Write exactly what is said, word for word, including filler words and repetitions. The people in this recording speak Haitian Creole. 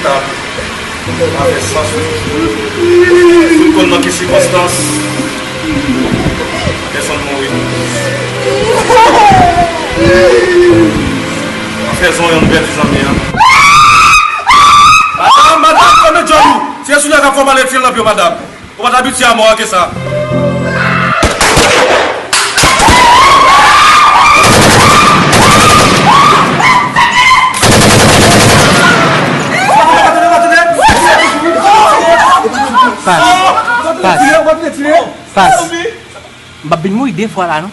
Sa fè sans wi. Ou konn nan ki sikonstans pèsonn mouri. An fè zon yon pèdi zanmi an. Madanm, madanm, fèmen djòl ou. Se sou lè k ap fè w pale fil nan pye w, madanm. Ou pa t abitye a mò a ke sa. Pas. Pas. Pas. M p ap vin mouri de fwa la, non.